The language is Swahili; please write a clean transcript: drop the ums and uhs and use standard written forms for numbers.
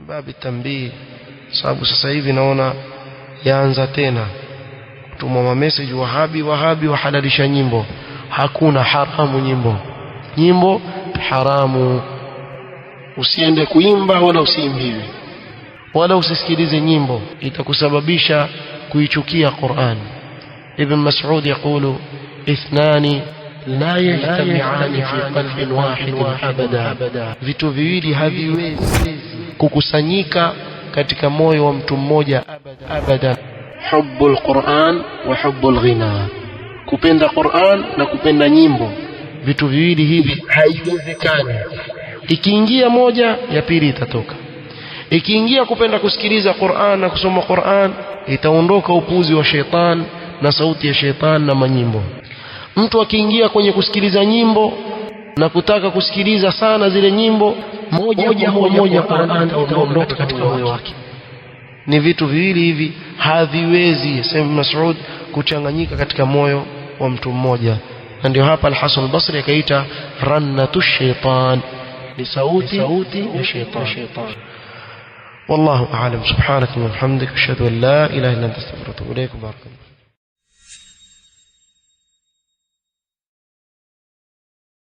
Babi tambii, sababu sasa hivi naona yaanza tena kutumwa ma message, Wahabi Wahabi wahalalisha nyimbo. Hakuna haramu nyimbo, nyimbo haramu. Usiende kuimba wala usiimbiwe wala usisikilize nyimbo, itakusababisha kuichukia Qur'an. Ibn Mas'ud yaqulu ithnani la yajtami'ani fi qalbin wahidin abada, vitu viwili haviwezi kukusanyika katika moyo wa mtu mmoja abada. Hubbul Qur'an wa hubbul ghina, kupenda Qur'an na kupenda nyimbo, vitu viwili hivi haiwezekani. Ikiingia moja, ya pili itatoka. Ikiingia kupenda kusikiliza Qur'an na kusoma Qur'an, itaondoka upuzi wa sheitan na sauti ya sheitan na manyimbo. Mtu akiingia kwenye kusikiliza nyimbo na kutaka kusikiliza sana zile nyimbo, moja kwa moja Qur'an itaondoka katika moyo wake. Ni vitu viwili hivi haviwezi, sema Mas'ud, kuchanganyika katika moyo wa mtu mmoja. Na ndio hapa Al-Hasan al-Basri akaita rannatu shaitan, ni sauti ya shaitan. والله أعلم. سبحانك اللهم وبحمدك، أشهد أن لا إله إلا أنت، أستغفرك وأتوب إليك. بارك الله.